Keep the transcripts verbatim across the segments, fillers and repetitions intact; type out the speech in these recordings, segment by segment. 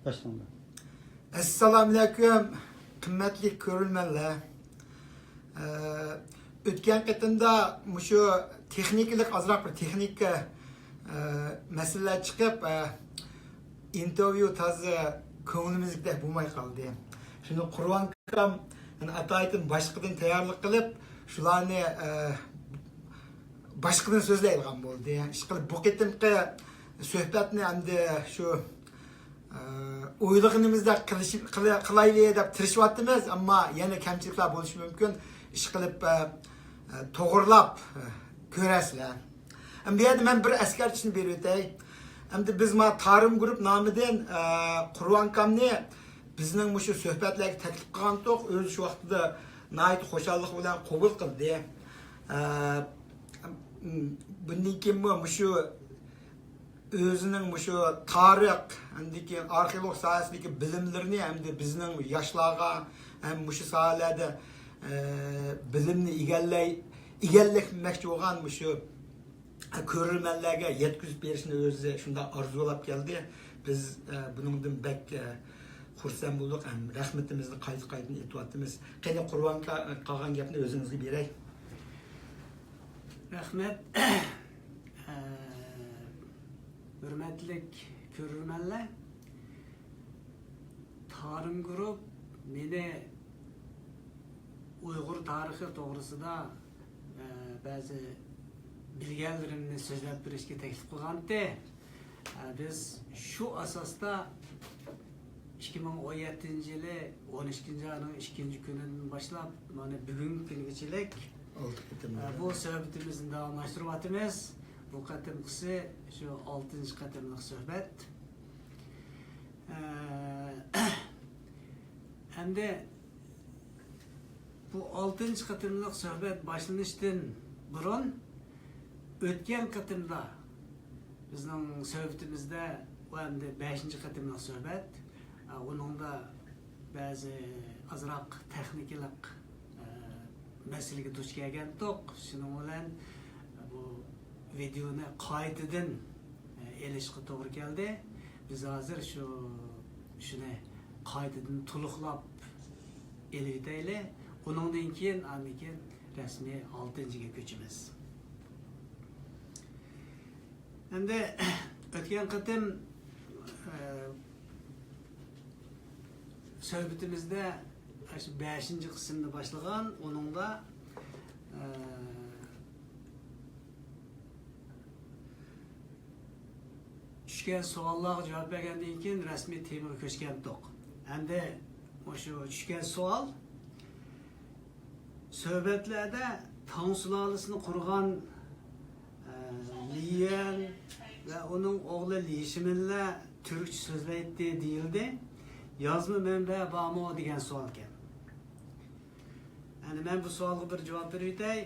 باشلىنىدۇ. ئەسسالامۇئەلەيكۇم، قىممەتلىك كۆرۈرمەنلەر. ئە، ئۆتكەن قېتىمدا مۇشۇ تېخنىكىلىق، ئازراق بىر تېخنىكا، ئە، مەسىلىلەر چىقىپ، ئە، ئىنتېرۋيۇ تازا كۆڭلىمىزدەك بولماي قالدى. شۇنى قۇربان ئاكام، يەنى ئاتايىتىم باشقىدىن تەييارلىق قىلىپ، شۇلارنى، ئە، باشقىدىن سۆزلەيدىغان بولدى. ئىشقىلىپ، بۇ قېتىمقى سۆھبەتنى ئەمدى شۇ، ئە، ئويلىغىنىمىزدەك قىلىش-، قىلى-، قىلايلى دەپ تىرىشىۋاتىمىز، ئەمما يەنە كەمچىلىكلەر بولۇشى مۇمكىن. ئىشقىلىپ، ئە، ئە، توغرىلاپ، ئە، كۆرەرسىلەر. ئەمدى بۇ يەردە مەن بىر ئەسكەرتىشنى بېرىۋېتەي. ئەمدى بىز ما تارىم گۇرۇپ نامىدىن، ئە، قۇربان ئاكامنى بىزنىڭ مۇشۇ سۆھبەتلەرگە تەكلىپ قىلغانتۇق. ئۆزى شۇ ۋاقتىدا ناھايىتى خۇشاللىق بىلەن قوبۇل قىلدى. ئە، بۇندىن كېيىنمۇ مۇشۇ ئۆزىنىڭ مۇشۇ تارىخ، ئاندىن كېيىن ئارخېئولوگ ساھەسىدىكى بىلىملىرىنى ئەمدى بىزنىڭ ياشلارغا ھەم مۇشۇ ساھەلەردە، ئە، بىلىمنى ئىگىلەي-، ئىگىلەمەكچى بولغان مۇشۇ كۆرۈرمەنلەرگە يەتكۈزۈپ بېرىشنى ئۆزى شۇنداق ئارزۇلاپ كەلدى. بىز، ئە، بۇنىڭدىن بەك، ئە، خۇرسەن بولدۇق ھەم رەھمىتىمىزنى قايتا-قايتىدىن ئېيتىۋاتىمىز. قېنى، قۇربان ئاكا، قالغان گەپنى ئۆزىڭىزگە بېرەي. رەھمەت. ئە، ھۆرمەتلىك كۆرۈرمەنلەر، تارىم گۇرۇپ مېنى ئۇيغۇر تارىخى توغرىسىدا، ئە، بەزى بىلگەنلىرىمنى سۆزلەپ بېرىشكە تەكلىپ قىلغانتى. ئە، بىز شۇ ئاساستا ئىككى مىڭ ئون يەتتىنچى يىلى ئون ئىككىنچى ئاينىڭ ئىككىنچى كۈنىدىن باشلاپ، مانا بۈگۈنكى كۈنگىچىلىك، ئالتە قېتىم، ئە، بۇ سۆھبىتىمىزنى داۋاملاشتۇرۇۋاتىمىز. بۇ قېتىمقىسى شۇ ئالتىنچى قېتىملىق سۆھبەت. ئە، ئەمدى بۇ ئالتىنچى قېتىملىق سۆھبەت باشلىنىشتىن بۇرۇن، ئۆتكەن قېتىمدا بىزنىڭ سۆھبىتىمىزدە، بۇ ئەمدى بەشىنچى قېتىملىق سۆھبەت، ئۇنىڭدا بەزى ئازراق تېخنىكىلىق، ئە، مەسىلىگە دۇچ كەلگەنتۇق. شۇنىڭ بىلەن بۇ ۋىدېونى قايتىدىن، ئە، ئېلىشقا توغرا كەلدى. بىز ھازىر شۇ، شۇنى قايتىدىن تولۇقلاپ ئېلىۋېتەيلى. ئۇنىڭدىن كېيىن، ئاندىن كېيىن رەسمىي ئالتىنچىگە كۆچىمىز. ئەمدى ئۆتكەن قېتىم، ئە، سۆھبىتىمىزدە شۇ بەشىنچى قىسىمنى باشلىغان، ئۇنىڭدا، ئە، چۈشكەن سوئاللارغا جاۋاب بەرگەندىن كېيىن رەسمىي تېمىغا كۆچكەنتۇق. ئەمدى مۇشۇ چۈشكەن سوئال، سۆھبەتلەردە تاڭ سۇلالىسىنى قۇرغان، ئە، لى يۈەن ۋە ئۇنىڭ ئوغلى لى شىمىنلەر تۈركچە سۆزلەيتتى دېيىلدى. يازما مەنبە بارمۇ دېگەن سوئالكەن. ئەنە مەن بۇ سوئالغا بىر جاۋاب بېرىۋېتەي.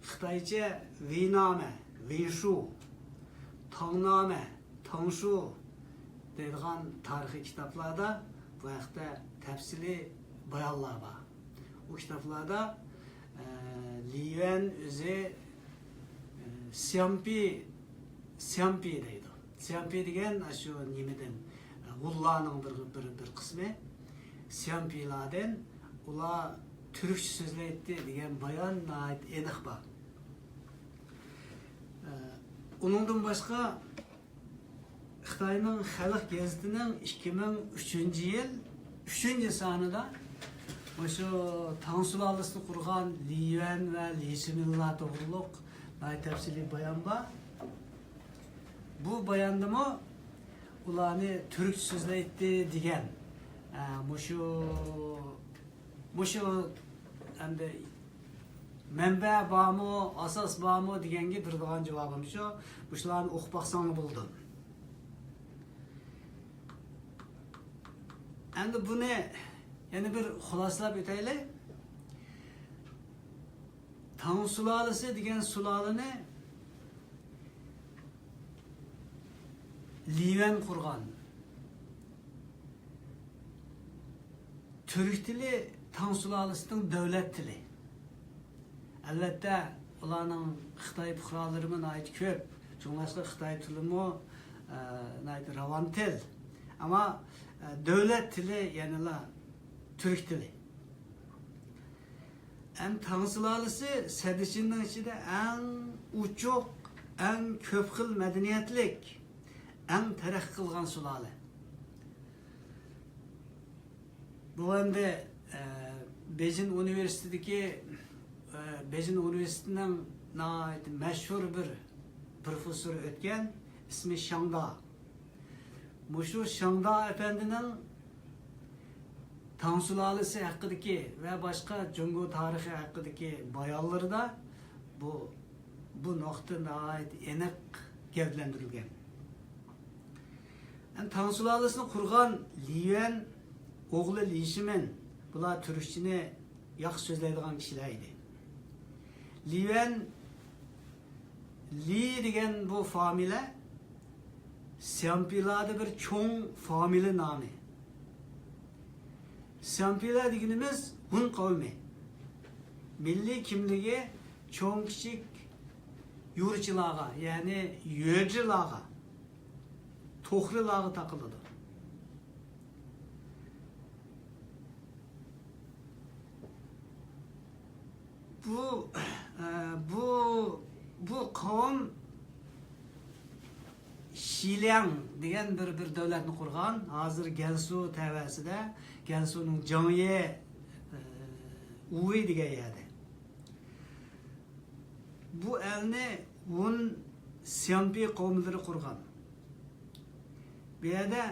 خىتايچە ۋېينامە، ۋېيشۇ، تاڭنامە، تاڭشۇ دەيدىغان تارىخىي كىتابلاردا بۇ ھەقتە تەپسىلىي بايانلار بار. ئۇ كىتابلاردا، ئە، لى يۈەن ئۆزى، ئە، سيامپى، سيامپى دەيدۇ. سيامپى دېگەن ئاشۇ نېمىدىن، ئە، ھۇنلارنىڭ بىر، بىر، بىر قىسمى. سيامپىلاردىن، ئۇلار تۈركچە سۆزلەيتتى دېگەن بايان ناھايىتى ئېنىق بار. ئە، ئۇنىڭدىن باشقا، خىتاينىڭ خەلق گېزىتىنىڭ ئىككى مىڭ ئۈچىنچى يىل ئۈچىنچى سانىدا مۇشۇ تاڭ سۇلالىسىنى قۇرغان لى يۈەن ۋە لى شىمىنلار توغرۇلۇق ناھايىتى تەپسىلىي بايان بار. بۇ باياندىمۇ ئۇلارنى تۈركچە سۆزلەيتتى دېگەن، ئە، مۇشۇ، مۇشۇ ئەمدى مەنبە بارمۇ، ئاساس بارمۇ دېگەنگە بېرىدىغان جاۋابىم شۇ. مۇشۇلارنى ئوقۇپ باقساڭلار بولىدۇ. ئەمدى بۇنى يەنە بىر خۇلاسىلاپ ئۆتەيلى. تاڭ سۇلالىسى دېگەن سۇلالىنى لى يۈەن قۇرغان. تۈرك تىلى تاڭ سۇلالىسىنىڭ دۆلەت تىلى. ئەلۋەتتە، ئۇلارنىڭ خىتاي پۇقرالىرىمۇ ناھايىتى كۆپ. شۇڭلاشقا خىتاي تىلىمۇ، ئە، ناھايىتى راۋان تىل. ئەمما، ئە، دۆلەت تىلى يەنىلا تۈرك تىلى. ھەم تاڭ سۇلالىسى سەددىچىننىڭ ئىچىدە ئەڭ ئوچۇق، ئەڭ كۆپ خىل مەدەنىيەتلىك، ئەڭ تەرەققىي قىلغان سۇلالە. بۇ ئەمدى، ئە، بېيجىڭ ئۇنىۋېرسىتېتىدىكى، ئە، بېيجىڭ ئۇنىۋېرسىتېتىنىڭ ناھايىتى مەشھۇر بىر پروفېسسورى ئۆتكەن، ئىسمى شاڭدا. مۇشۇ شاڭدا ئەپەندىنىڭ تاڭ سۇلالىسى ھەققىدىكى ۋە باشقا جۇڭگو تارىخى ھەققىدىكى بايانلىرىدا بۇ، بۇ نۇقتا ناھايىتى ئېنىق گەۋدىلەندۈرۈلگەن. ھەم تاڭ سۇلالىسىنى قۇرغان لى يۈەن ئوغلى لى شىمىن، بۇلار تۈركچىنى ياخشى سۆزلەيدىغان كىشىلەر ئىدى. لى يۈەن، لى دېگەن بۇ فامىلە سيامپىلادا بىر چوڭ فامىلە نامى. سيامپىلا دېگىنىمىز ھۇن قەۋمى. مىللىي كىملىكى چوڭ كىچىك يۇرچىلارغا، يەنى يۆجىلارغا، توخرىلارغا تاقىلىدۇ. بۇ، ئە، بۇ، بۇ قەۋم شىلياڭ دېگەن بىر، بىر دۆلەتنى قۇرغان. ھازىر گەنسۇ تەۋەسىدە، گەنسۇنىڭ جاڭيې، ئە، ئۇۋېي دېگەن يەردە. بۇ ئەلنى ھۇن سيامپى قەۋملىرى قۇرغان. بۇ يەردە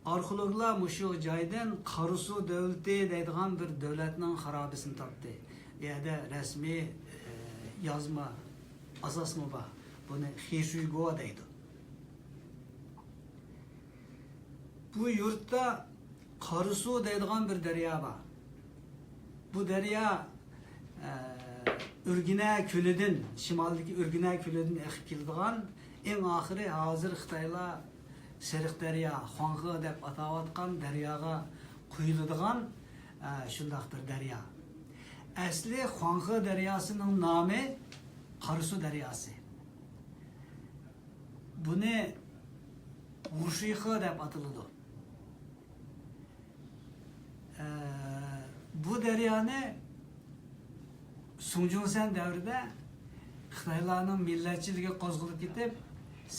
ئارخېئولوگلار مۇشۇ جايدىن قارىسۇ دۆلىتى دەيدىغان بىر دۆلەتنىڭ خارابىسىنى تاپتى. بۇ يەردە رەسمىي، ئە، يازما، ئاساسمۇ بار. بۇنى خىشۈيگو دەيدۇ. بۇ يۇرتتا قارىسۇ دەيدىغان بىر دەريا بار. بۇ دەريا، ئە، ئۈرگىنە كۆلىدىن، شىمالدىكى ئۈرگىنە كۆلىدىن ئېقىپ كېلىدىغان، ئەڭ ئاخىرى ھازىر خىتايلار سېرىق دەريا، خۇاڭخې دەپ ئاتاۋاتقان دەرياغا قۇيۇلىدىغان، ئە، شۇنداق بىر دەريا. ئەسلى خۇاڭخې دەرياسىنىڭ نامى قارىسۇ دەرياسى. بۇنى ۋۇشۇيخې دەپ ئاتىلىدۇ. ئە، بۇ دەريانى سۇڭجۇڭسەن دەۋرىدە خىتايلارنىڭ مىللەتچىلىكى قوزغىلىپ كېتىپ،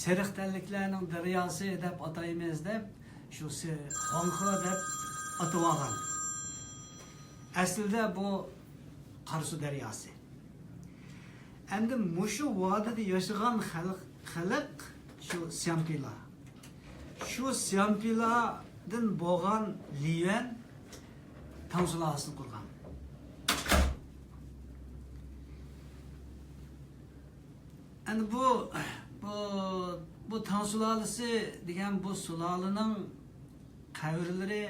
سېرىق تەنلىكلەرنىڭ دەرياسى دەپ ئاتايمىز دەپ، شۇ سى-، خۇاڭخې دەپ ئاتىۋالغان. ئەسلىدە بۇ قارىسۇ دەرياسى. ئەمدى مۇشۇ ۋادىدە ياشىغان خەلق، خەلق شۇ سيامپىلار. شۇ سيامپىلاردىن بولغان لى يۈەن تاڭ سۇلالىسىنى قۇرغان. ئەنە بۇ، بۇ، بۇ تاڭ سۇلالىسى دېگەن بۇ سۇلالىنىڭ قەبرىلىرى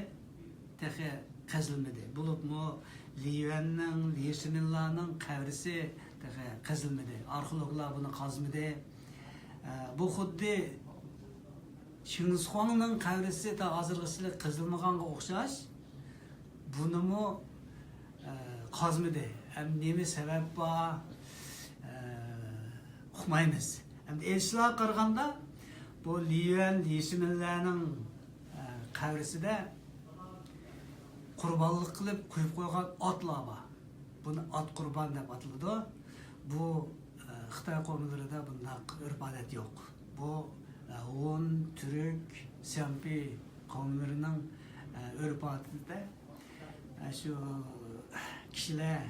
تېخى قېزىلمىدى. بولۇپمۇ لى يۈەننىڭ، لى شىمىنلارنىڭ قەبرىسى تېخى قېزىلمىدى. ئارخېئولوگلار بۇنى قازمىدى. ئە، بۇ خۇددى چىڭگىزخۇاڭنىڭ قەبرىسى تا ھازىرغىچىلىك قېزىلمىغانغا ئوخشاش، بۇنىمۇ، ئە، قازمىدى. ھەم نېمە سەۋەب بار، ئە، ئۇقمايمىز. ھەم ئېلچىلارغا قارىغاندا، بۇ لى يۈەن، لى شىمىنلەرنىڭ، ئە، قەبرىسىدە قۇربانلىق قىلىپ قويۇپ قويغان ئاتلار بار. بۇنى ئات قۇربان دەپ ئاتىلىدۇ. بۇ، ئە، خىتاي قوملىرىدا بۇنداق ئۆرپ-ئادەت يوق. بۇ، ئە، ھون، تۈرك، سيامپى قوملىرىنىڭ، ئە، ئۆرپ-ئادىتىدە، ئە، شۇ كىشىلەر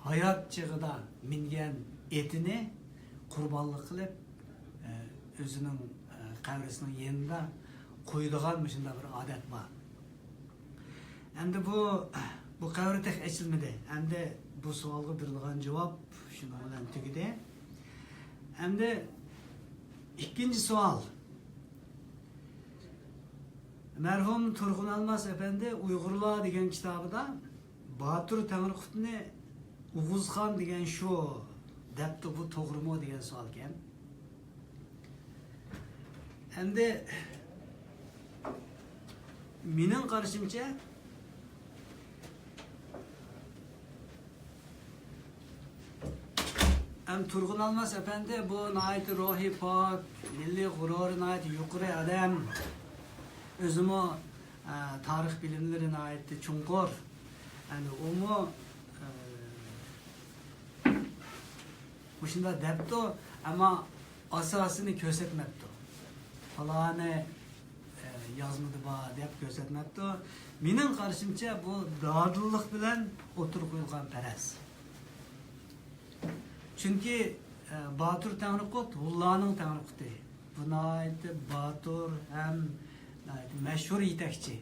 ھايات چېغىدا مىنگەن ئېتىنى قۇربانلىق قىلىپ، ئە، ئۆزىنىڭ، ئە، قەبرىسىنىڭ يېنىدا قويىدىغان مۇشۇنداق بىر ئادەت بار. ئەمدى بۇ، بۇ قەبرە تېخى ئېچىلمىدى. ئەمدى بۇ سوئالغا بېرىلغان جاۋاب شۇنىڭ بىلەن تۈگىدى. ئەمدى ئىككىنچى سوئال. مەرھۇم تۇرغۇن ئالماس ئەپەندى ئۇيغۇرلار دېگەن كىتابىدا باتۇر تەڭرىقۇتنى ئوغۇزخان دېگەن شۇ دەپتۇ، بۇ توغرىمۇ دېگەن سوئالكەن. ئەمدى مېنىڭ قارىشىمچە، ئەم، تۇرغۇن ئالماس ئەپەندى بۇ ناھايىتى روھى پاك، مىللىي غۇرۇرى ناھايىتى يۇقىرى ئادەم. ئۆزىمۇ، ئە، تارىخ بىلىملىرى ناھايىتى چوڭقۇر. يەنى ئۇمۇ، ئە، مۇشۇنداق دەپتۇ، ئەمما ئاساسىنى كۆرسەتمەپتۇ. پالانى، ئە، يازمىدا بار دەپ كۆرسەتمەپتۇ. مېنىڭ قارىشىمچە، بۇ دادىللىق بىلەن ئوتتۇرىغا قويۇلغان پەرەز. چۈنكى، ئە، باتۇر تەڭرىقۇت ھۇنلارنىڭ تەڭرىقۇتى. بۇ ناھايىتى باتۇر ھەم ناھايىتى مەشھۇر يېتەكچى.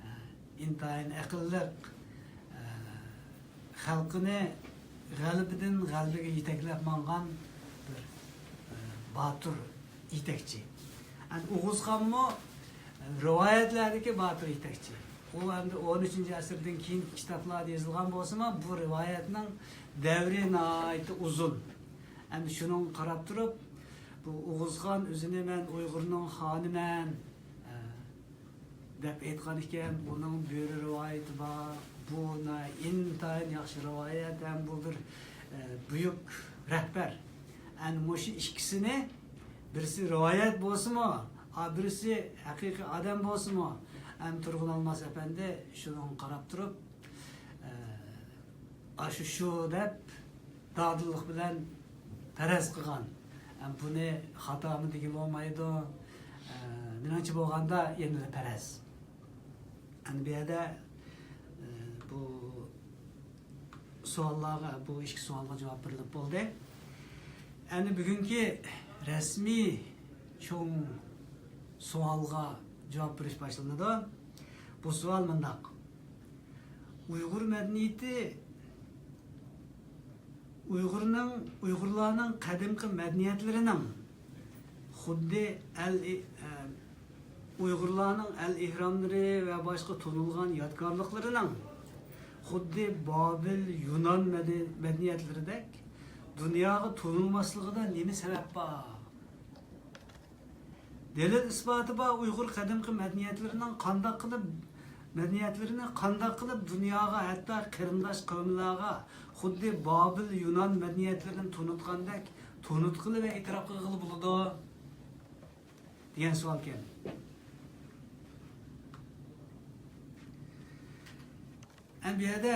ئە، ئىنتايىن ئەقىللىق، ئە، خەلقىنى غەلىبىدىن غەلىبىگە يېتەكلەپ ماڭغان بىر، ئە، باتۇر يېتەكچى. ئەنە ئوغۇزخانمۇ رىۋايەتلەردىكى باتۇر يېتەكچى. ئۇ ئەمدى ئون ئۈچىنچى ئەسىردىن كېيىنكى كىتابلاردا يېزىلغان بولسىمۇ، بۇ رىۋايەتنىڭ دەۋرى ناھايىتى ئۇزۇن. ئەمدى شۇنىڭغا قاراپ تۇرۇپ، بۇ ئوغۇزخان ئۆزىنى «مەن ئۇيغۇرنىڭ خانىمەن» دەپ ئېيتقان ئىكەن. ئۇنىڭ بۆرە رىۋايىتى بار. بۇ ناھايىتى ئىنتايىن ياخشى رىۋايەت ھەم بۇ بىر، ئە، بۈيۈك رەھبەر. ئەنە مۇشۇ ئىككىسىنى، بىرسى رىۋايەت بولسىمۇ، ئا، بىرسى ھەقىقىي ئادەم بولسىمۇ، ئەنە تۇرغۇن ئالماس ئەپەندى شۇنىڭغا قاراپ تۇرۇپ، ئە، ئاشۇ شۇ دەپ دادىللىق بىلەن پەرەز قىلغان. ئە، بۇنى خاتامۇ دېگىلى بولمايدۇ. ئە، مېنىڭچە بولغاندا يەنىلا پەرەز. ئەنە بۇ يەردە، ئە، بۇ سوئاللارغا، بۇ ئىككى سوئالغا جاۋاب بېرىلىپ بولدى. ئەنە بۈگۈنكى رەسمىي چوڭ سوئالغا جاۋاب بېرىش باشلىنىدۇ. بۇ سوئال مۇنداق. ئۇيغۇر مەدەنىيىتى ئۇيغۇرنىڭ، ئۇيغۇرلارنىڭ قەدىمكى مەدەنىيەتلىرىنىڭ خۇددى ئەل ئى-، ئە، ئۇيغۇرلارنىڭ ئەل ئېھراملىرى ۋە باشقا تونۇلغان يادىكارلىقلىرىنىڭ خۇددى بابىل يۇنان مەدە-، مەدەنىيەتلىرىدەك دۇنياغا تونۇلماسلىقىدا نېمە سەۋەب بار؟ دەلىل ئىسپاتى بار ئۇيغۇر قەدىمكى مەدەنىيەتلىرىنىڭ قانداق قىلىپ، مەدەنىيەتلىرىنى قانداق قىلىپ دۇنياغا، ھەتتا قېرىنداش قەۋملەرگە خۇددى بابىل يۇنان مەدەنىيەتلىرىنى تونۇتقاندەك تونۇتقىلى ۋە ئېتىراپ قىلغىلى بولىدۇ؟ دېگەن سوئالكەن. ئەمدى بۇ يەردە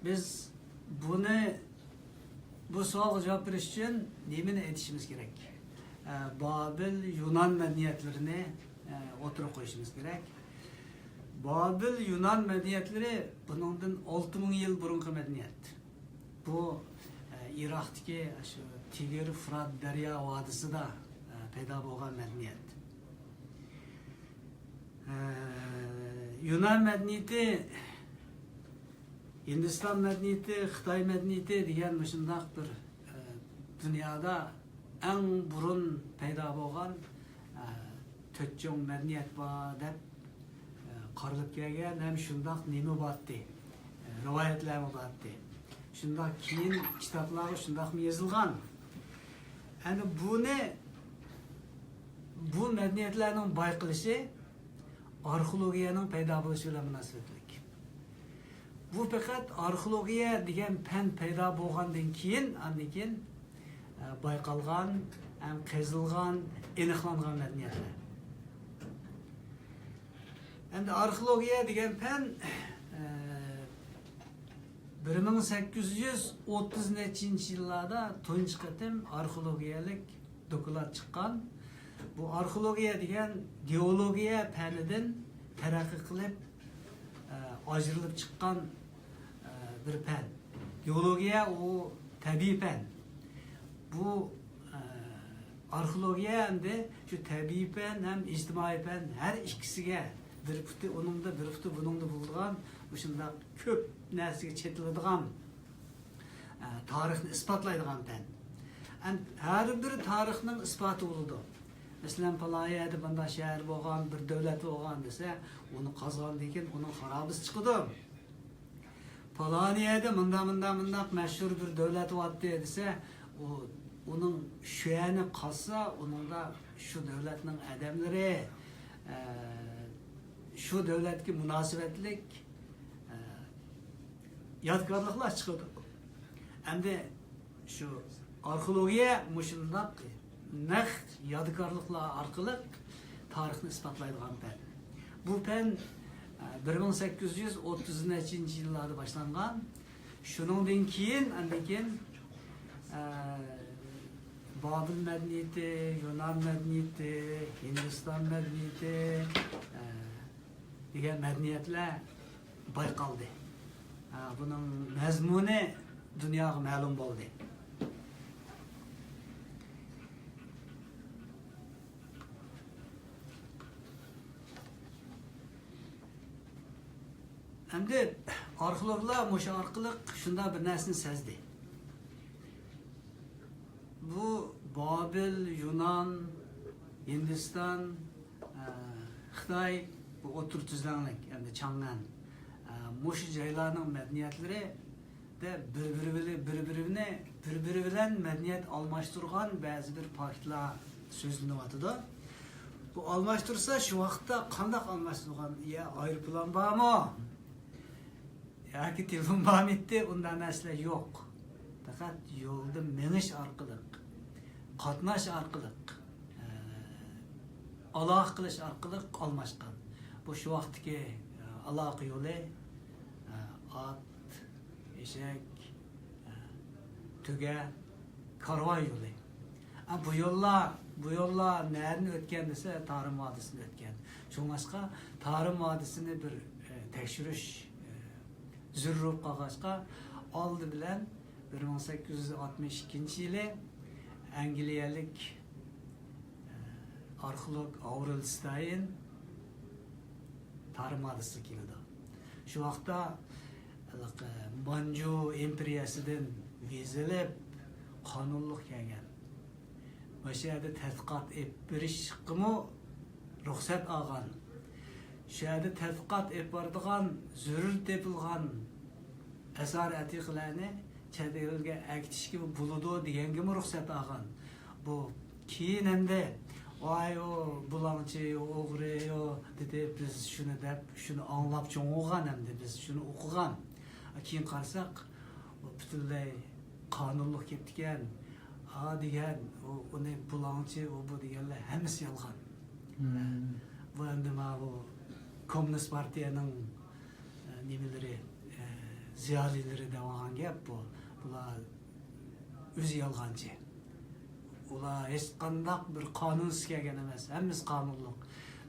بىز بۇنى، بۇ سوئالغا جاۋاب بېرىش ئۈچۈن نېمىنى ئېيتىشىمىز كېرەك؟ ئە، بابىل يۇنان مەدەنىيەتلىرىنى، ئە، ئوتتۇرىغا قويۇشىمىز كېرەك. بابىل يۇنان مەدەنىيەتلىرى بۇنىڭدىن ئالتە مىڭ يىل بۇرۇنقى مەدەنىيەت. بۇ، ئە، ئىراقتىكى شۇ تىگىر، فۇرات دەريا ۋادىسىدا، ئە، پەيدا بولغان مەدەنىيەت. ئە، يۇنان مەدەنىيىتى، ھىندىستان مەدەنىيىتى، خىتاي مەدەنىيىتى دېگەن مۇشۇنداق بىر، ئە، دۇنيادا ئەڭ بۇرۇن پەيدا بولغان، ئە، تۆت چوڭ مەدەنىيەت بار دەپ، ئە، قارىلىپ كەلگەن ھەم شۇنداق نېمە بارتتى، ئە، رىۋايەتلەرمۇ بارتتى. شۇنداق كېيىن كىتابلارغا شۇنداقمۇ يېزىلغان. ئەنە بۇنى، بۇ مەدەنىيەتلەرنىڭ بايقىلىشى ئارخېئولوگىيەنىڭ پەيدا بولۇشى بىلەن مۇناسىۋەتلىك. بۇ پەقەت ئارخېئولوگىيە دېگەن پەن پەيدا بولغاندىن كېيىن، ئاندىن كېيىن، ئە، بايقالغان، ھەم قېزىلغان، ئېنىقلانغان مەدەنىيەتلەر. ئەمدى ئارخېئولوگىيە دېگەن پەن، ئە، بىر مىڭ سەككىز يۈز ئوتتۇز نەچچىنچى يىللاردا تۇنجى قېتىم ئارخېئولوگىيەلىك دوكلات چىققان. بۇ ئارخېئولوگىيە دېگەن گېئولوگىيە پەنىدىن تەرەققىي قىلىپ، ئە، ئاجرىلىپ چىققان، ئە، بىر پەن. گېئولوگىيە ئۇ تەبىئىي پەن. بۇ، ئە، ئارخېئولوگىيە ئەمدى شۇ تەبىئىي پەن ھەم ئىجتىمائىي پەن ھەر ئىككىسىگە بىر پۇتى ئۇنىڭدا، بىر پۇتى بۇنىڭدا بولىدىغان، مۇشۇنداق كۆپ نەرسىگە چېتىلىدىغان، ئە، تارىخنى ئىسپاتلايدىغان پەن. ئەم، ھەر بىر تارىخنىڭ ئىسپاتى بولىدۇ. مەسىلەن، پالان يەردە مۇنداق شەھەر بولغان، بىر دۆلەت بولغان دېسە، ئۇنى قازغاندىن كېيىن ئۇنىڭ خارابىسى چىقىدۇ. پالان يەردە مۇنداق، مۇنداق، مۇنداق مەشھۇر بىر دۆلەت بارتتى دېسە، ئۇ، ئۇنىڭ شۇ يەرنى قازسا، ئۇنىڭدا شۇ دۆلەتنىڭ ئادەملىرى، ئە، شۇ دۆلەتكە مۇناسىۋەتلىك، ئە، يادىكارلىقلار چىقىدۇ. ئەمدى شۇ ئارخېئولوگىيە مۇشۇنداق نەق يادىكارلىقلار ئارقىلىق تارىخنى ئىسپاتلايدىغان پەن. بۇ پەن، ئە، بىر مىڭ سەككىز يۈز ئوتتۇز نەچچىنچى يىللاردا باشلانغان. شۇنىڭدىن كېيىن، ئاندىن كېيىن، ئە، بابىل مەدەنىيىتى، يۇنان مەدەنىيىتى، ھىندىستان مەدەنىيىتى، ئە، دېگەن مەدەنىيەتلەر بايقالدى. ئە، بۇنىڭ مەزمۇنى دۇنياغا مەلۇم بولدى. ئەمدى ئارخېئولوگلار مۇشۇ ئارقىلىق شۇنداق بىر نەرسىنى سەزدى. بۇ بابىل، يۇنان، ھىندىستان، ئە، خىتاي، بۇ ئوتتۇرا تۈزلەڭلىك، ئەمدى چاڭئەن، ئە، مۇشۇ جايلارنىڭ مەدەنىيەتلىرى دە بىر-بىرى بىلەن، بىر-بىرىنى، بىر-بىرى بىلەن مەدەنىيەت ئالماشتۇرغان بەزى بىر پاكىتلار سۆزلىنىۋاتىدۇ. بۇ ئالماشتۇرسا، شۇ ۋاقىتتا قانداق ئالماشتۇرغان؟ يا ئايروپىلان بارمۇ؟ ياكى تېلېفون بارمىدى؟ ئۇنداق نەرسىلەر يوق. پەقەت يولدا مېڭىش ئارقىلىق، قاتناش ئارقىلىق، ئە، ئالاقە قىلىش ئارقىلىق ئالماشقان. بۇ شۇ ۋاقىتتىكى، ئە، ئالاقە يولى، ئە، ئات، ئېشەك، ئە، تۆگە، كارۋان يولى. ئە، بۇ يوللار، بۇ يوللار نەدىن ئۆتكەن دېسە، تارىم ۋادىسىدىن ئۆتكەن. شۇڭلاشقا تارىم ۋادىسىنى بىر، ئە، تەكشۈرۈش، ئە، زۆرۈر بولۇپ قالغاچقا، ئالدى بىلەن بىر مىڭ سەككىز يۈز ئاتمىش ئىككىنچى يىلى ئەنگلىيەلىك، ئە، ئارخېئولوگ ئاۋرېل ستاين تارىم ۋادىسىغا كېلىدۇ. شۇ ۋاقىتتا ھېلىقى مانجۇ ئىمپېرىيەسىدىن ۋىزا ئېلىپ، قانۇنلۇق كەلگەن. مۇشۇ يەردە تەتقىقات ئېلىپ بېرىشقىمۇ رۇخسەت ئالغان. شۇ يەردە تەتقىقات ئېلىپ بارىدىغان، زۆرۈر تېپىلغان ئاسار ئەتىقىلەرنى چەت ئەلگە ئەكېتىشكىمۇ بولىدۇ دېگەنگىمۇ رۇخسەت ئالغان. بۇ كېيىن ئەمدى، ۋاي، ئۇ بۇلاڭچى، ئۇ ئوغرى، ئۇ دېدى، بىز شۇنى دەپ، شۇنى ئاڭلاپ چوڭ بولغان، ئەمدى بىز شۇنى ئوقۇغان. كېيىن قارىساق، ئۇ پۈتۈنلەي قانۇنلۇق كېتىپتىكەن. ھا دېگەن، ئۇ، ئۇنى بۇلاڭچى، ئۇ، بۇ دېگەنلەر ھەممىسى يالغان. مم. بۇ ئەمدى ماۋۇ كوممۇنىست پارتىيەنىڭ، ئە، نېمىلىرى، ئە، زىيالىيلىرى دەۋالغان گەپ بۇ. بۇلار ئۆزى يالغانچى. ئۇلار ھېچقانداق بىر قانۇنسىز كەلگەن ئەمەس. ھەممىسى قانۇنلۇق.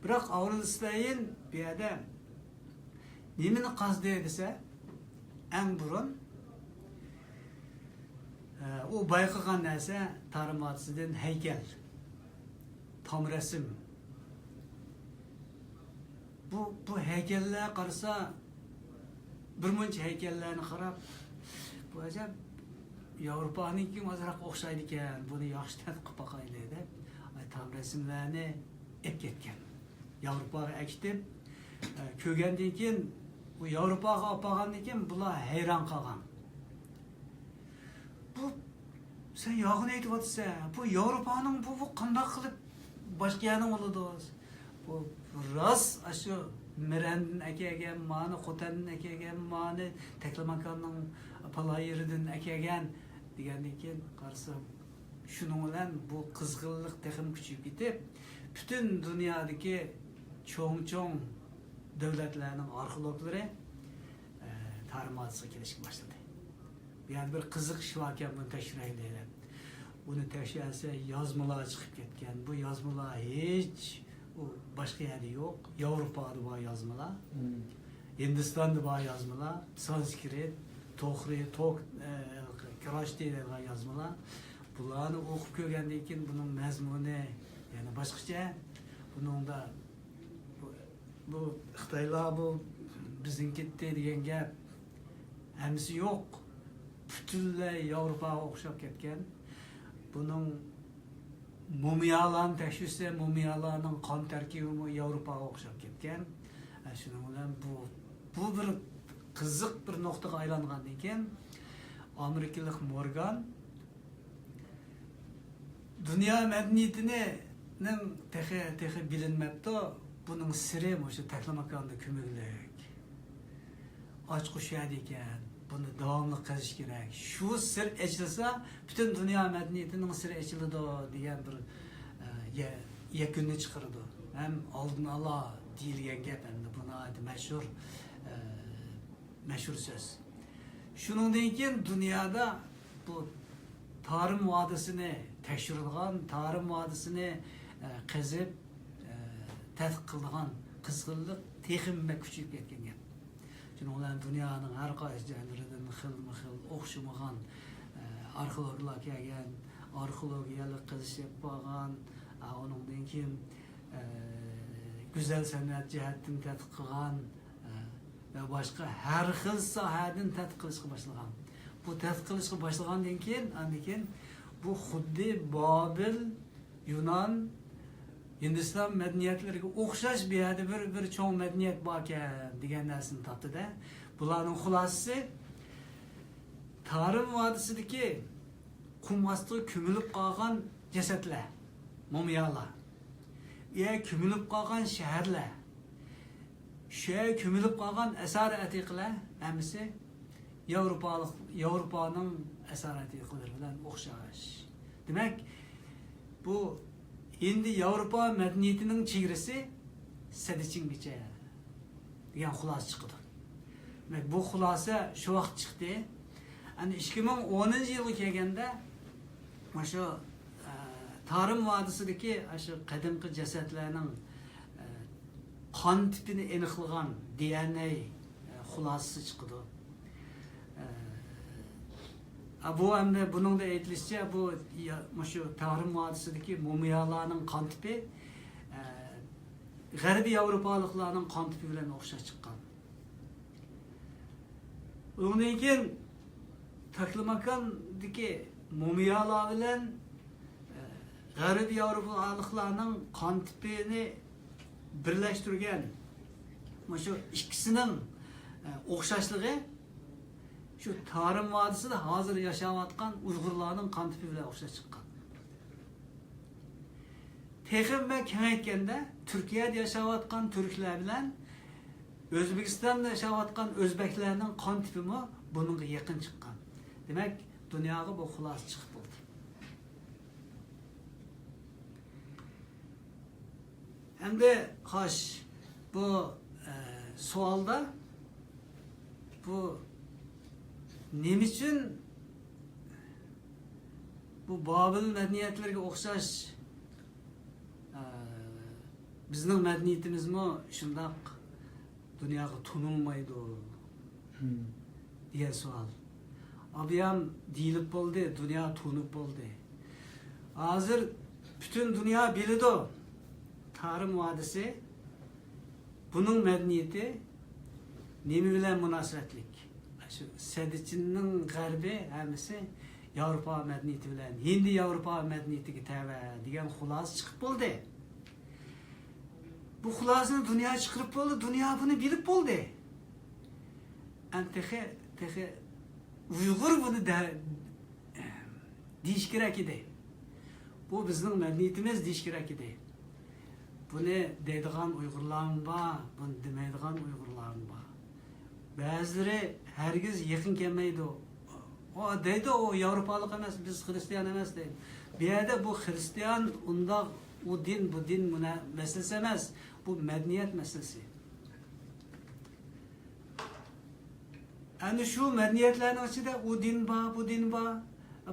بىراق ئاۋرېل ستاين بۇ يەردە نېمىنى قازدى دېسە، ئەڭ بۇرۇن، ئە، ئۇ بايقىغان نەرسە تارىم ۋادىسىدىن ھەيكەل، تام رەسىم. بۇ، بۇ ھەيكەللەر قارىسا، بىر مۇنچە ھەيكەللەرنى قاراپ، بۇ ئەجەب ياۋروپانىڭكىگە ئازراق ئوخشايدىكەن، بۇنى ياخشى تەتقىق قىلىپ باقايلى دەپ، ئاي، تام رەسىملەرنى ئېلىپ كەتكەن. ياۋروپاغا ئەكېتىپ، ئە، كۆرگەندىن كېيىن، ئۇ ياۋروپاغا ئاپارغاندىن كېيىن بۇلار ھەيران قالغان. بۇ، سەن يالغان ئېيتىۋاتىسەن. بۇ ياۋروپانىڭ بۇ، بۇ قانداق قىلىپ باشقا يەرنىڭ بولىدۇ؟ بۇ راست ئاشۇ مىرەندىن ئەكەلگەن، مانى خوتەندىن ئەكەلگەن، مانى تەكلىماكاننىڭ پالايىرىدىن ئەكەلگەن دېگەندىن كېيىن قارىسام، شۇنىڭ بىلەن بۇ قىزغىنلىق تېخىمۇ كۈچىيىپ كېتىپ، پۈتۈن دۇنيادىكى چوڭ-چوڭ دۆلەتلەرنىڭ ئارخېئولوگلىرى، ئە، تارىم ۋادىسىغا كېلىشكە باشلىدى. بۇ يەردە بىر قىزىق ئىش باركەن، بۇنى تەكشۈرەيلى دەپ. ئۇنى تەكشۈرسە، يازمىلار چىقىپ كەتكەن. بۇ يازمىلار ھېچ، ئۇ، باشقا يەردە يوق. ياۋروپادا بار يازمىلار. مم. ھىندىستاندا بار يازمىلار. سانسكرىت، توخرى، توك، ئە، كراشتى دەيدىغان يازمىلار. بۇلارنى ئوقۇپ كۆرگەندىن كېيىن بۇنىڭ مەزمۇنى يەنە باشقىچە. بۇنىڭدا بۇ، بۇ خىتايلار بۇ بىزدىن كەتتى دېگەن گەپ ھەممىسى يوق. پۈتۈنلەي ياۋروپاغا ئوخشاپ كەتكەن. بۇنىڭ مۇمىيالارنى تەكشۈرسە، مۇمىيالارنىڭ قان تەركىبىمۇ ياۋروپاغا ئوخشاپ كەتكەن. ئە، شۇنىڭ بىلەن بۇ، بۇ بىر قىزىق بىر نۇقتىغا ئايلانغاندىن كېيىن، ئامېرىكىلىق مورگان دۇنيا مەدەنىيىتىنىڭ تېخى، تېخى بىلىنمەپتۇ. بۇنىڭ سىرى مۇشۇ تەكلىماكاندا كۆمۈكلۈك. ئاچقۇچ شۇ يەردە ئىكەن. بۇنى داۋاملىق قېزىش كېرەك. شۇ سىر ئېچىلسا، پۈتۈن دۇنيا مەدەنىيىتىنىڭ سىرى ئېچىلىدۇ دېگەن بىر، ئە، يە-، يەكۈننى چىقىرىدۇ. ھەم ئالدىن ئالا دېيىلگەن گەپ، ئەمدى بۇ ناھايىتى مەشھۇر، ئە، مەشھۇر سۆز. شۇنىڭدىن كېيىن دۇنيادا بۇ تارىم ۋادىسىنى تەكشۈرىدىغان، تارىم ۋادىسىنى، ئە، قېزىپ، ئە، تەتقىق قىلىدىغان قىزغىنلىق تېخىمۇ بەك كۈچىيىپ كەتكەن گەپ. شۇنىڭ بىلەن دۇنيانىڭ ھەر قايسى جايلىرىدىن خىلمۇ خىل ئوخشىمىغان، ئە، ئارخېئولوگلار كەلگەن، ئارخېئولوگىيەلىك قېزىش ئېلىپ بارغان، ئە، ئۇنىڭدىن كېيىن، ئە، گۈزەل سەنئەت جەھەتتىن تەتقىق قىلغان، ئە، ۋە باشقا ھەر خىل ساھەدىن تەتقىق قىلىشقا باشلىغان. بۇ تەتقىق قىلىشقا باشلىغاندىن كېيىن، ئاندىن كېيىن بۇ خۇددى بابىل، يۇنان، ھىندىستان مەدەنىيەتلىرىگە ئوخشاش بۇ يەردە بىر، بىر چوڭ مەدەنىيەت باركەن دېگەن نەرسىنى تاپتى-دە. بۇلارنىڭ خۇلاسىسى تارىم ۋادىسىدىكى قۇم ئاستىغا كۆمۈلۈپ قالغان جەسەتلەر، مۇمىيالار. ئۇ يەرگە كۆمۈلۈپ قالغان شەھەرلەر، شۇ يەرگە كۆمۈلۈپ قالغان ئەسارى ئەتىقىلەر ھەممىسى ياۋروپالىق، ياۋروپانىڭ ئەسارى ئەتىقىلىرى بىلەن ئوخشاش. دېمەك، بۇ ھىندى ياۋروپا مەدەنىيىتىنىڭ چېگرىسى سەددىچىنگىچە دېگەن خۇلاسە چىقىدۇ. دېمەك، بۇ خۇلاسە شۇ ۋاقىت چىقتى. ئەنە ئىككى مىڭ ئونىنچى يىلغا كەلگەندە، مۇشۇ، ئە، تارىم ۋادىسىدىكى ئاشۇ قەدىمكى جەسەتلەرنىڭ، ئە، قان تىپىنى ئېنىقلىغان دى ئېن ئەي، ئە، خۇلاسىسى چىقىدۇ. ئە، بۇ ئەمدى بۇنىڭدا ئېيتىلىشىچە، بۇ يا-، مۇشۇ تارىم ۋادىسىدىكى مۇمىيالارنىڭ قان تىپى، ئە، غەربىي ياۋروپالىقلارنىڭ قان تىپى بىلەن ئوخشاش چىققان. ئۇنىڭدىن كېيىن تاكلىماكاندىكى مۇمىيالار بىلەن، ئە، غەربىي ياۋروپالىقلارنىڭ قان تىپىنى بىرلەشتۈرگەن مۇشۇ ئىككىسىنىڭ، ئە، ئوخشاشلىقى شۇ تارىم ۋادىسىدا ھازىر ياشاۋاتقان ئۇيغۇرلارنىڭ قان تىپى بىلەن ئوخشاش چىققان. تېخىمۇ كېڭەيتكەندە، تۈركىيەدە ياشاۋاتقان تۈركلەر بىلەن ئۆزبېكىستاندا ياشاۋاتقان ئۆزبەكلەرنىڭ قان تىپىمۇ بۇنىڭغا يېقىن چىققان. دېمەك، دۇنياغا بۇ خۇلاسە چىقىپ بولدى. ئەمدى، خوش، بۇ، ئە، سوئالدا بۇ نېمە ئۈچۈن بۇ بابىل مەدەنىيەتلىرىگە ئوخشاش، ئە، بىزنىڭ مەدەنىيىتىمىزمۇ شۇنداق دۇنياغا تونۇلمايدۇ دېگەن سوئال. ئابىيام دېيىلىپ بولدى، دۇنيا تونۇپ بولدى. ھازىر پۈتۈن دۇنيا بىلىدۇ، تارىم ۋادىسى، بۇنىڭ مەدەنىيىتى نېمە بىلەن مۇناسىۋەتلىك؟ شۇ سەددىچىننىڭ غەربى ھەممىسى ياۋروپا مەدەنىيىتى بىلەن، ھىندى ياۋروپا مەدەنىيىتىگە تەۋە دېگەن خۇلاسە چىقىپ بولدى. بۇ خۇلاسىنى دۇنيا چىقىرىپ بولدى، دۇنيا بۇنى بىلىپ بولدى. ئەمدى تېخى، تېخى ئۇيغۇر بۇنى دە-، دېيىش كېرەك ئىدى. بۇ بىزنىڭ مەدەنىيىتىمىز دېيىش كېرەك ئىدى. بۇنى دەيدىغان ئۇيغۇرلارمۇ بار، بۇنى دېمەيدىغان ئۇيغۇرلارمۇ بار. بەزىلىرى ھەرگىز يېقىن كەلمەيدۇ. ئۇ دەيدۇ، ئۇ ياۋروپالىق ئەمەس، بىز خرىستىيان ئەمەس دەيدۇ. بۇ يەردە بۇ خرىستىيان ئۇنداق، ئۇ دىن، بۇ دىن مۇنە-، مەسىلىسى ئەمەس. بۇ مەدەنىيەت مەسىلىسى. ئەنە شۇ مەدەنىيەتلەرنىڭ ئىچىدە ئۇ دىن بار، بۇ دىن بار.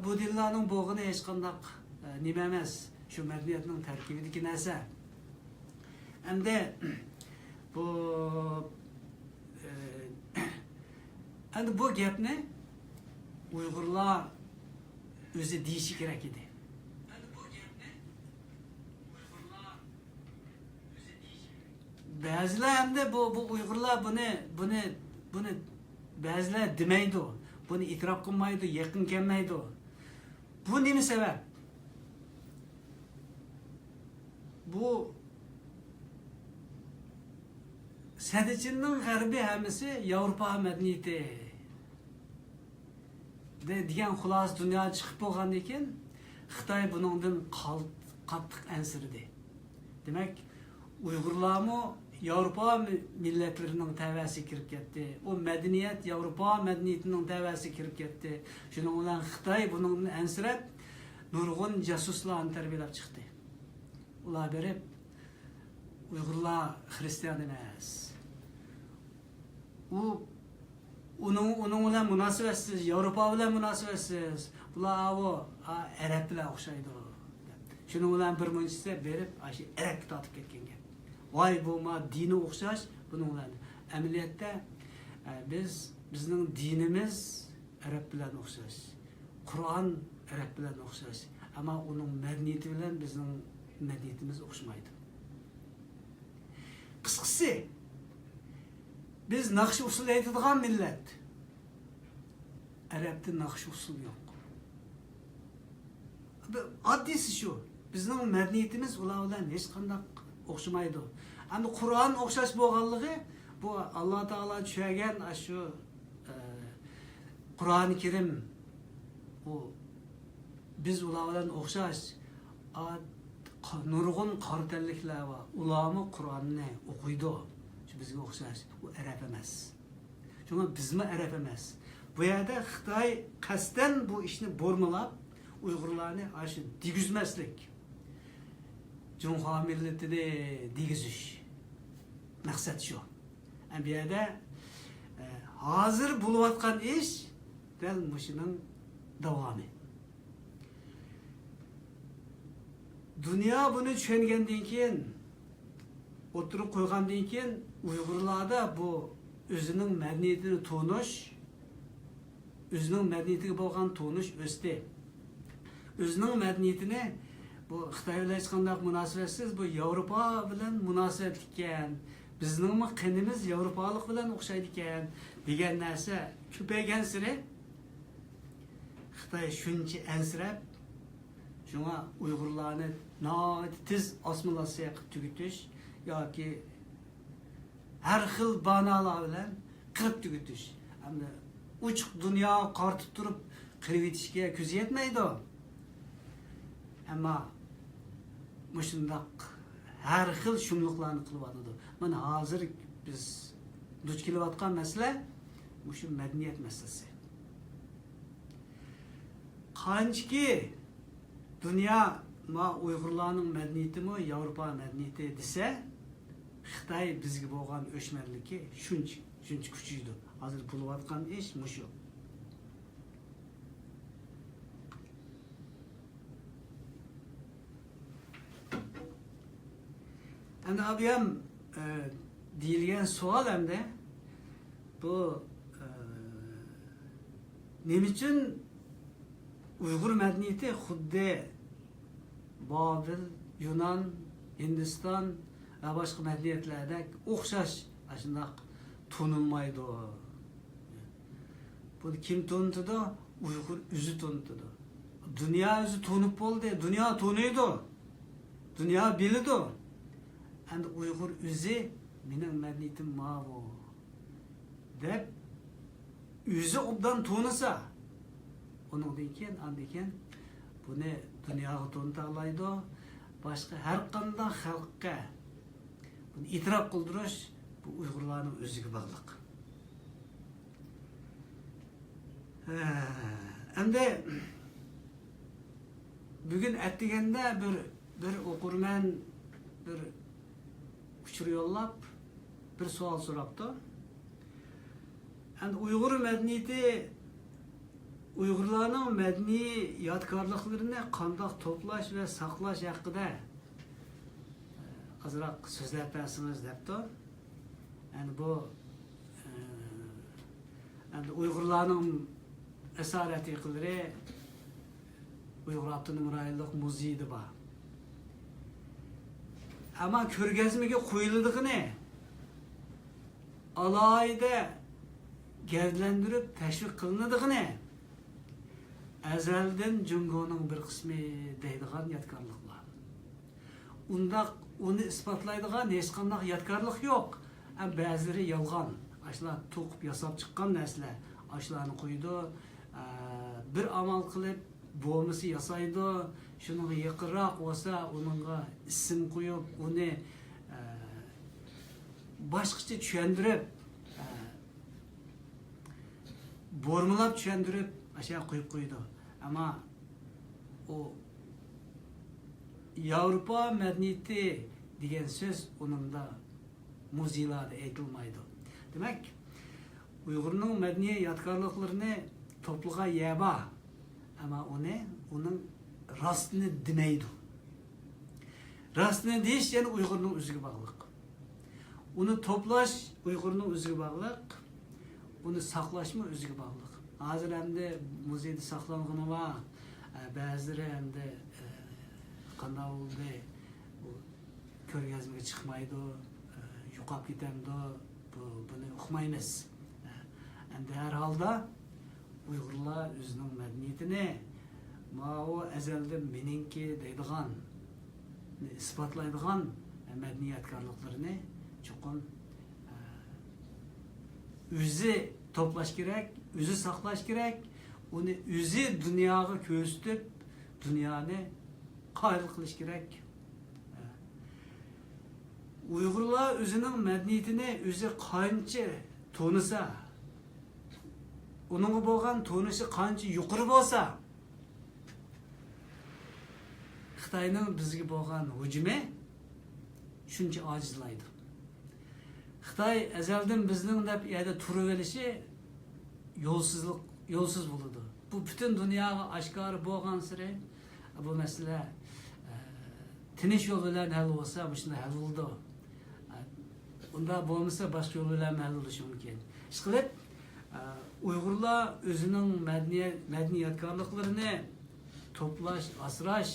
بۇ دىنلارنىڭ بولغىنى ھېچقانداق، ئە، نېمە ئەمەس. شۇ مەدەنىيەتنىڭ تەركىبىدىكى نەرسە. ئەمدى بۇ، ئە، ئەمدى بۇ گەپنى ئۇيغۇرلار ئۆزى دېيىشى كېرەك ئىدى. بەزىلەر ئەمدى بۇ، بۇ ئۇيغۇرلار بۇنى، بۇنى، بۇنى بەزىلەر دېمەيدۇ، بۇنى ئېتىراپ قىلمايدۇ، يېقىن كەلمەيدۇ. بۇ نېمە سەۋەب؟ بۇ سەددىچىننىڭ غەربى ھەممىسى ياۋروپا مەدەنىيىتى دە-، دېگەن خۇلاسە دۇنياغا چىقىپ بولغاندىن كېيىن، خىتاي بۇنىڭدىن قال-، قاتتىق ئەنسىرىدى. دېمەك، ئۇيغۇرلارمۇ ياۋروپا مى-، مىللەتلىرىنىڭ تەۋەسىگە كىرىپ كەتتى. ئۇ مەدەنىيەت ياۋروپا مەدەنىيىتىنىڭ تەۋەسىگە كىرىپ كەتتى. شۇنىڭ بىلەن خىتاي بۇنىڭدىن ئەنسىرەپ، نۇرغۇن جاسۇسلارنى تەربىيەلەپ چىقتى. ئۇلار بېرىپ، ئۇيغۇرلار خىرىستىيان ئەمەس. ئۇ، ئۇنىڭ، ئۇنىڭ بىلەن مۇناسىۋەتسىز، ياۋروپا بىلەن مۇناسىۋەتسىز. بۇلار ئاۋۇ، ئا، ئەرەب بىلەن ئوخشايدۇ. شۇنىڭ بىلەن بىر مۇنچىسى بېرىپ، ئاشۇ ئەرەبكە تارتىپ كەتكەن گەپ. ۋاي، بۇ ما دىنى ئوخشاش، بۇنىڭ بىلەن. ئەمەلىيەتتە، ئە، بىز، بىزنىڭ دىنىمىز ئەرەب بىلەن ئوخشاش. قۇرئان ئەرەب بىلەن ئوخشاش. ئەمما ئۇنىڭ مەدەنىيىتى بىلەن بىزنىڭ مەدەنىيىتىمىز ئوخشىمايدۇ. قىسقىسى، بىز ناخشا ئۇسسۇل ئېيتىدىغان مىللەت. ئەرەبتە ناخشا ئۇسسۇل يوق. ئاددىيسى شۇ. بىزنىڭ مەدەنىيىتىمىز ئۇلار بىلەن ھېچقانداق ئوخشىمايدۇ. ئەمدى قۇرئان ئوخشاش بولغانلىقى، بۇ ئاللا تائالا چۈشەرگەن ئاشۇ، ئە، قۇرئان كەرىم، بۇ بىز ئۇلار بىلەن ئوخشاش، ئا، ق-، نۇرغۇن قارا تەنلىكلەر بار. ئۇلارمۇ قۇرئاننى ئوقۇيدۇ. شۇ بىزگە ئوخشاش. ئۇ ئەرەب ئەمەس. شۇڭا بىزمۇ ئەرەب ئەمەس. بۇ يەردە خىتاي قەستەن بۇ ئىشنى بۇرمىلاپ، ئۇيغۇرلارنى ئاشۇ دېگۈزمەسلىك. جۇڭخۇا مىللىتىنى دېگۈزۈش. مەقسەت شۇ. ئە، بۇ يەردە، ئە، ھازىر بولۇۋاتقان ئىش دەل مۇشۇنىڭ داۋامى. دۇنيا بۇنى چۈشەنگەندىن كېيىن، ئوتتۇرىغا قويغاندىن كېيىن، ئۇيغۇرلاردا بۇ ئۆزىنىڭ مەدەنىيىتىنى تونۇش، ئۆزىنىڭ مەدەنىيىتىگە بولغان تونۇش ئۆستى. ئۆزىنىڭ مەدەنىيىتىنى، بۇ خىتاي بىلەن ھېچقانداق مۇناسىۋەتسىز، بۇ ياۋروپا بىلەن مۇناسىۋەتلىككەن، بىزنىڭمۇ قېنىمىز ياۋروپالىق بىلەن ئوخشايدىكەن دېگەن نەرسە كۆپەيگەنسېرى، خىتاي شۇنچە ئەنسىرەپ، شۇڭا ئۇيغۇرلارنى ناھايىتى تېز ئاسسىمىلياتسىيە قىلىپ تۈگىتىش ياكى ھەر خىل باھانىلەر بىلەن قىرىپ تۈگىتىش. ئەمدى ئوچۇق دۇنياغا قارىتىپ تۇرۇپ قىرىۋېتىشكە كۆزى يەتمەيدۇ. ئەمما مۇشۇنداق ھەر خىل شۇملۇقلارنى قىلىۋاتىدۇ. مانا ھازىر بىز دۇچ كېلىۋاتقان مەسىلە مۇشۇ مەدەنىيەت مەسىلىسى. قانچىكى دۇنيا ما ئۇيغۇرلارنىڭ مەدەنىيىتىمۇ ياۋروپا مەدەنىيىتى دېسە، خىتاي بىزگە بولغان ئۆچمەنلىكى شۇنچە، شۇنچە كۈچىيىدۇ. ھازىر بولۇۋاتقان ئىش مۇشۇ. ئەمدى ئابىيام، ئە، دېيىلگەن سوئال ئەمدى بۇ، ئە، نېمە ئۈچۈن ئۇيغۇر مەدەنىيىتى خۇددى بابىل، يۇنان، ھىندىستان ۋە باشقا مەدەنىيەتلەردەك ئوخشاش ئاشۇنداق تونۇلمايدۇ؟ بۇنى كىم تونۇتىدۇ؟ ئۇيغۇر ئۆزى تونۇتىدۇ. دۇنيا ئۆزى تونۇپ بولدى. دۇنيا تونۇيدۇ. دۇنيا بىلىدۇ. ئەمدى ئۇيغۇر ئۆزى مېنىڭ مەدەنىيىتىم ماۋۇ دەپ ئۆزى ئوبدان تونۇسا، ئۇنىڭدىن كېيىن، ئاندىن كېيىن بۇنى دۇنياغا تونۇتالايدۇ. باشقا ھەر قانداق خەلققە بۇنى ئېتىراپ قىلدۇرۇش بۇ ئۇيغۇرلارنىڭ ئۆزىگە باغلىق. ھە، ئەمدى بۈگۈن ئەتىگەندە بىر، بىر ئوقۇرمەن بىر ئۇچۇر يوللاپ، بىر سوئال سوراپتۇ. ئەمدى ئۇيغۇر مەدەنىيىتى، ئۇيغۇرلارنىڭ مەدەنىي يادىكارلىقلىرىنى قانداق توپلاش ۋە ساقلاش ھەققىدە ئازراق سۆزلەپ بەرسىڭىز دەپتۇ. ئەمدى بۇ، ئە، ئەمدى ئۇيغۇرلارنىڭ ئەسەر ئەتىقىلىرى ئۇيغۇر ئاپتونوم رايونلۇق مۇزېيىدا بار. ئەمما كۆرگەزمىگە قويۇلىدىغىنى، ئالاھىدە گەۋدىلەندۈرۈپ تەشۋىق قىلىنىدىغىنى، ئەزەلدىن جۇڭگونىڭ بىر قىسمى دەيدىغان يادىكارلىقلار. ئۇنداق ئۇنى ئىسپاتلايدىغان ھېچقانداق يادىكارلىق يوق. ئەم، بەزىلىرى يالغان. ئاشۇلار توقۇپ ياساپ چىققان نەرسىلەر. ئاشۇلارنى قويىدۇ. ئە، بىر ئامال قىلىپ، بومبىسى ياسايدۇ. شۇنىڭغا يېقىنراق بولسا، ئۇنىڭغا ئىسىم قويۇپ، ئۇنى، ئە، باشقىچە چۈشەندۈرۈپ، ئە، بۇرمىلاپ چۈشەندۈرۈپ، ئاشۇ يەرگە قويۇپ قويىدۇ. ئەمما ئۇ ياۋروپا مەدەنىيىتى دېگەن سۆز ئۇنىڭدا مۇزېيلاردا ئېيتىلمايدۇ. دېمەك، ئۇيغۇرنىڭ مەدەنىيەت يادىكارلىقلىرىنى توپلىغان يەر بار، ئەمما ئۇنى، ئۇنىڭ راستىنى دېمەيدۇ. راستىنى دېيىش يەنە ئۇيغۇرنىڭ ئۆزىگە باغلىق. ئۇنى توپلاش ئۇيغۇرنىڭ ئۆزىگە باغلىق. ئۇنى ساقلاشمۇ ئۆزىگە باغلىق. ھازىر ئەمدى مۇزېيدا ساقلانغىنى بار. ئە، بەزىلىرى ئەمدى، ئە، قانداق بولدى؟ ئۇ كۆرگەزمىگە چىقمايدۇ، ئە، يوقاپ كېتەمدۇ؟ بۇ، بۇنى ئۇقمايمىز. ئە، ئەمدى ھەر ھالدا ئۇيغۇرلار ئۆزىنىڭ مەدەنىيىتىنى، ماۋۇ ئەزەلدىن مېنىڭكى دەيدىغان، ئىسپاتلايدىغان مەدەنىي يادىكارلىقلىرىنى چوقۇم، ئە، ئۆزى توپلاش كېرەك، ئۆزى ساقلاش كېرەك، ئۇنى ئۆزى دۇنياغا كۆرسىتىپ، دۇنيانى قايىل قىلىش كېرەك. ئۇيغۇرلار ئۆزىنىڭ مەدەنىيىتىنى ئۆزى قانچە تونۇسا، ئۇنىڭغا بولغان تونۇشى قانچە يۇقىرى بولسا، خىتاينىڭ بىزگە بولغان ھۇجۇمى شۇنچە ئاجىزلايدۇ. خىتاي ئەزەلدىن بىزنىڭ دەپ يەردە تۇرۇۋېلىشى يولسىزلىق، يولسىز بولىدۇ. بۇ پۈتۈن دۇنياغا ئاشكارا بولغانسېرى، بۇ مەسىلە، ئە، تىنچ يول بىلەن ھەل بولسا، مۇشۇنداق ھەل بولىدۇ. ئە، ئۇنداق بولمىسا، باشقا يول بىلەن ھەل بولۇشى مۇمكىن. ئىشقىلىپ، ئە، ئۇيغۇرلار ئۆزىنىڭ مەدەنىيەت، مەدەنىي يادىكارلىقلىرىنى توپلاش، ئاسراش،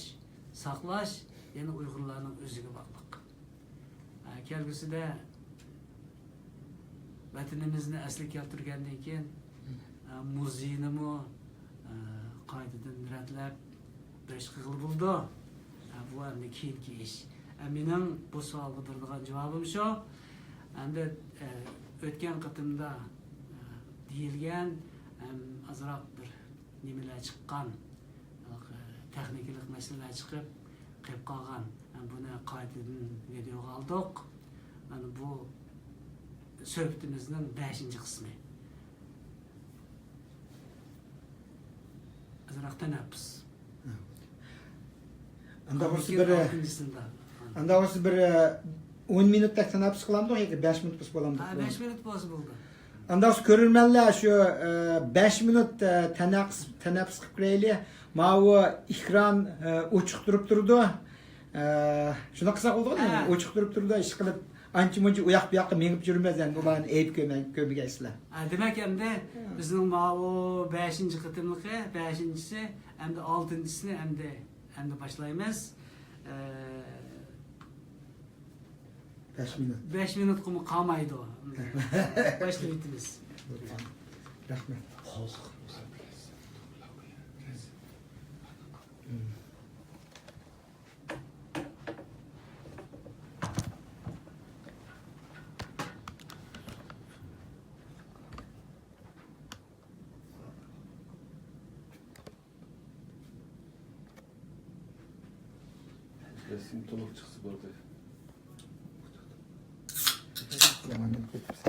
ساقلاش يەنە ئۇيغۇرلارنىڭ ئۆزىگە باغلىق. ئە، كەلگۈسىدە ۋەتىنىمىزنى ئەسلىگە كەلتۈرگەندىن كېيىن، ئە، مۇزېينىمۇ، ئە، قايتىدىن رەتلەپ بېرىش قىلغىلى بولىدۇ. ئە، بۇ ئەمدى كېيىنكى ئىش. ئە، مېنىڭ بۇ سوئالغا بېرىدىغان جاۋابىم شۇ. ئەمدى، ئە، ئۆتكەن قېتىمدا، ئە، دېيىلگەن ھەم ئازراق بىر نېمىلەر چىققان، تېخنىكىلىق مەسىلىلەر چىقىپ، قېلىپ قالغان. بۇنى قايتىدىن ۋىدېئوغا ئالدۇق. مانا بۇ سۆھبىتىمىزنىڭ بەشىنچى قىسمى. ئازراق تەنەپپۇس. ئاندا بولسا بىر، ئالتىنچىسىندا. ئاندا بولسا بىر، ئە، ئون مىنۇتتەك تەنەپپۇس قىلامدۇق ياكى بەش مىنۇت بولسا بولامدۇ؟ ھە، بەش مىنۇت بولسا بولىدۇ. ئاندا بولسا كۆرۈرمەنلەر شۇ، ئە، بەش مىنۇت، ئە، تەنەپپۇس، تەنەپپۇس قىلىپ كۆرەيلى. ماۋۇ ئېكران، ئە، ئوچۇق تۇرۇپ تۇرىدۇ. ئە، شۇنداق قىلساق بولىدىغۇ، ھە. ئوچۇق تۇرۇپ تۇرىدۇ، ئىشقىلىپ ئانچە-مۇنچە ئۇياق-بۇياققا مېڭىپ يۈرمەيلى، ئەمدى ئۇلارنى ئەيىب كۆرمە-، كۆرمىگەيسىلەر. ھە، دېمەك، ئەمدى ھە. بىزنىڭ ماۋۇ بەشىنچى قېتىملىقى، بەشىنچىسى، ئەمدى ئالتىنچىسىنى ئەمدى، ئەمدى باشلايمىز. ئە، بەش مىنۇت. بەش مىنۇتقىمۇ قالمايدۇ. باشلاۋېتىمىز. رەھمەت. رەسىم تولۇق چىقسا بولدى. يامان گەپ كەتتى.